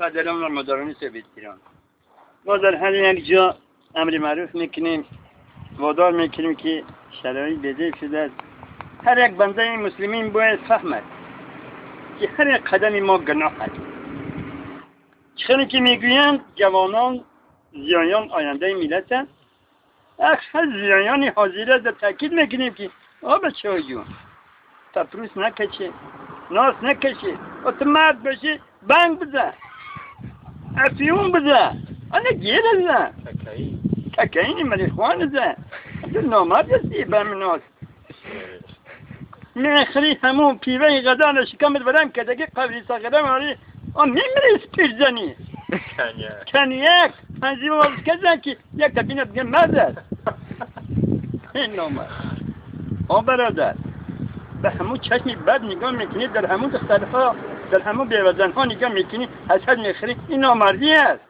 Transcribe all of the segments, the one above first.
پدران و مادران سویت ایران، ما در هر یک جا امر معروف میکنیم، وادار میکنیم که شرایط بده شده است. هر یک بنده مسلمین باید فهمد که هر یک قدم ما گناه است. چخیلی که میگویند جوانان زیایان آینده ملت هر زیایان حاضره در تاکید میکنیم که آ بچه جون تپروس نکشه، ناس نکشه، و تو مرد باشی بنگ بزن، افیون بزن، انا گیر بزن، ککاین مریخوان بزن، تو نامرد هستی به ناس میخری همون پیوه غذا شکمت برم که دیگه قبلی ساقرم آری آن میمیری پیرزنی کنیک پنجی باز کردن که یک تبینه بگه مرد است. این نامرد. آ برادر به همون چشمی بد نگاه میکنی، در همون دخترها، در همون بیوزنها نگاه میکنی، حسد میخری، این نامردی است.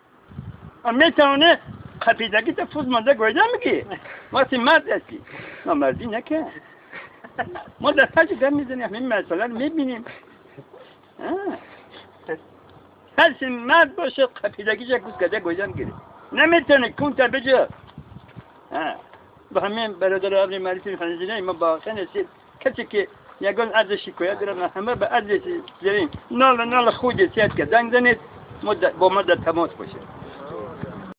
میتونه قپیدگی تا فوز مانده گویده میگی وقتی مرد هستی نامردی نکن. ما در هر جا میزنیم همین مسئله رو میبینیم. هر سی مرد باشه قپیدگیش یک گوز کده گویده میگیره، نمیتونه کون تا بجا. با همین برادر ابن معرفی خنزیره ما با آخر کسی که یگان عرض شکایت دارن همه به عرض زرین نال نال خود سیاد که زنگ زنید با ما در تماس باشه.